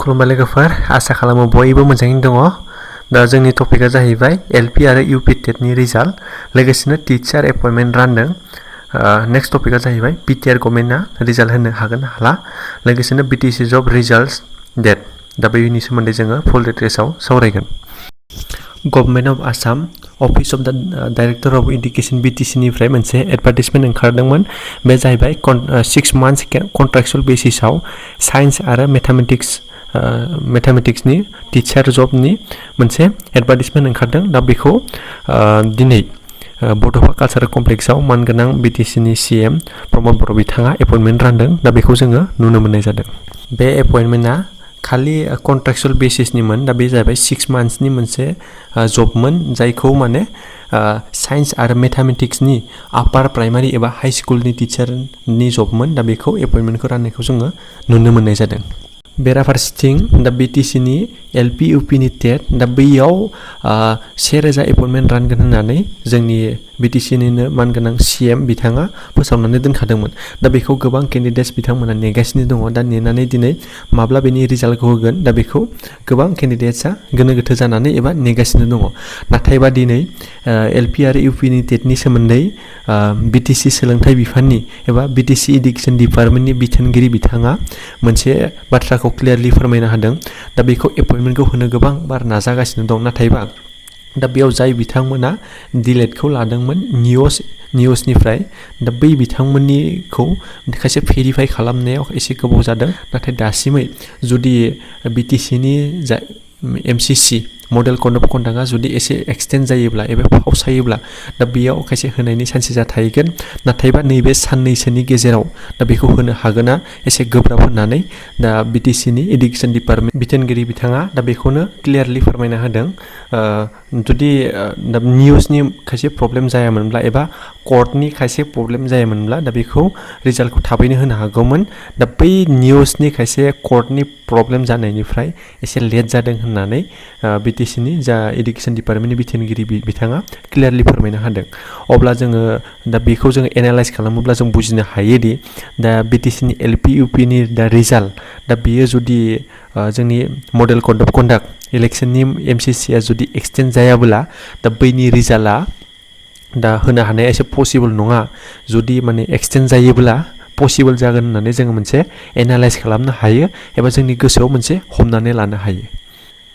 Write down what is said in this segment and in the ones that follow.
खुलुमबाय लोगोफोर आसा खालामो बयबो मोजाङैनो दङ दा जोंनि टपिकआ जाहैबाय एलपि आरो इउपि टेटनि रिजाल्ट लोगोसेनो टिचार एपइन्टमेन्ट रानदों नेक्स्ट टपिकआ जाहैबाय बिटिआर गभर्नमेन्टआ रिजाल्ट होनो हागोन हाला लोगोसेनो बिटिसि जब रिजाल्ट डेट दा बेनि सोमोन्दै जोङो फुल डिटेल्सआव सावरायगोन government of Assam office of द डाइरेक्टर अफ इडुकेसन बिटिसि निफ्राय मोनसे एडभार्टाइजमेन्ट ओंखारदोंमोन बे जाहैबाय 6 मान्थ्स कन्ट्राक्चुअल बेसिसआव साइन्स आरो मैथमेटिक्सनि टिचार जबनि मोनसे एडभार्टाइजमेन्ट ओंखारदों दा बेखौ दिनै बड'फा कालचारेल कमप्लेक्सआव मानगोनां बिटिसिनि सिएम प्रमद बर' बिथाङा एपइन्टमेन्ट रानदों दा बेखौ जोङो नुनो मोननाय जादों बे एपइन्टमेन्टआ खालि कन्ट्राक्चुअल बेसिसनिमोन दा बे जाहैबाय 6 मान्थ्सनि मोनसे जबमोन जायखौ माने साइन्स आरो मैथमेटिक्सनि आपार प्राइमारि एबा हाई स्कुलनि टिचारनि जबमोन दा बेखौ एपइन्टमेन्टखौ राननायखौ जोङो नुनो मोननाय जादों बेराफारसेथिं दा बिटिसिनि एलपि इउपिनि टेट दा बैयाव 1000 एपइन्टमेन्ट रानगोन होननानै जोंनि बिटिसिनिनो मानगोनां सिएम बिथाङा फोसावनानै दोनखादोंमोन दा बेखौ गोबां केन्डिडेट्स बिथांमोना नेगासिनो दङ दा नेनानै दिनै माब्ला बेनि रिजाल्टखौ होगोन दा बेखौ गोबां केन्डिडेट्सआ गोनो गोथो जानानै एबा नेगासिनो दङ नाथायबा दिनै एलपि आरो इउपिनि टेटनि सोमोन्दै बिटिसि सोलोंथाइ बिफाननि एबा बिटिसि इडुकेसन डिपार्टमेन्टनि बिथोनगिरि बिथाङा मोनसे बाथ्राखौ क्लियारलि फोरमायना होदों दा बेखौ एपइन्टमेन्टखौ होनो गोबां बार नाजागासिनो दं नाथायबा दा बेयाव जाय बिथांमोना डिलेटखौ लादोंमोन निउसनिफ्राय दा बै बिथांमोननिखौ खायसे भेरिफाइ खालामनायाव एसे गोबाव जादों नाथाय दासिमै जुदि बिटिसिनि जा एमसिसि मडेल कड अफ कन्डाक्टआ जुदि एसे एक्सटेन्ड जायोब्ला एबा फावसायोब्ला दा बेयाव खायसे होनायनि चान्सेसा थाहैगोन नाथायबा नैबे साननैसोनि गेजेराव दा बेखौ होनो हागोना एसे गोब्राब होननानै दा बिटिसिनि इडुकेसन डिपार्टमेन्ट बिथोनगिरि बिथाङा दा बेखौनो क्लियारलि फोरमायना होदों जुदि दा निउसनि खायसे प्रब्लेम जायामोनब्ला एबा कर्टनि खायसे प्रब्लेम जायामोनब्ला दा बेखौ रिजाल्टखौ थाबैनो होनो हागौमोन दा बै निउसनि खायसे कर्टनि प्रब्लेम जानायनिफ्राय एसे लेट जादों होननानै बिटिसिनि जा इडुकेसन डिपार्टमेन्टनि बिथोनगिरि बिथाङा क्लियारलि फोरमायना होदों अब्ला जोङो दा बेखौ जोङो एनालाइज खालामोब्ला जों बुजिनो हायोदि दा बिटिसिनि एलपि इउपिनि दा रिजाल्ट दा बेयो जुदि जोंनि मडेल कड अफ कन्डाक्ट इलेक्सननि एमसिसिआ जुदि एक्सटेन्ड जायाब्ला दा बैनि रिजाल्टआ दा होनो हानाया एसे पसिबल नङा जुदि माने एक्सटेन्ड जायोब्ला पसिबल जागोन होननानै जोङो मोनसे एनालाइज खालामनो हायो एबा जोंनि गोसोआव मोनसे हमनानै लानो हायो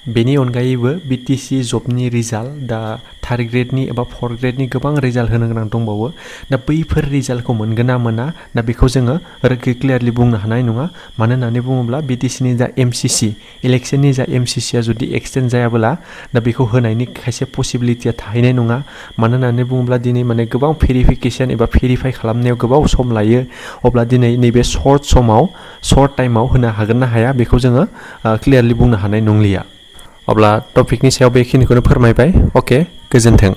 बेनि अनगायैबो बिटिसि जबनि रिजाल्ट दा 3rd ग्रेडनि एबा 4th ग्रेडनि गोबां रिजाल्ट होनो गोनां दंबावो दा बैफोर रिजाल्टखौ मोनगोन ना मोना दा बेखौ जोङो क्लियारलि बुंनो हानाय नङा मानो होननानै बुङोब्ला बिटिसिनि जा एमसिसि इलेक्सननि जा एमसिसिआ जुदि एक्सटेन्ड जायाब्ला दा बेखौ होनायनि खायसे पसिबिलिटिया थाहैनाय नङा मानो होननानै बुङोब्ला दिनै माने गोबां भेरिफिकेसन एबा भेरिफाइ खालामनायाव गोबाव सम लायो अब्ला दिनै नैबे सर्ट टाइमाव होनो हागोन ना हाया बेखौ जोङो क्लियारलि बुंनो हानाय नंलिया अब्ला टपिकनि सायाव बेखिनिखौनो फोरमायबाय अके गोजोन्थों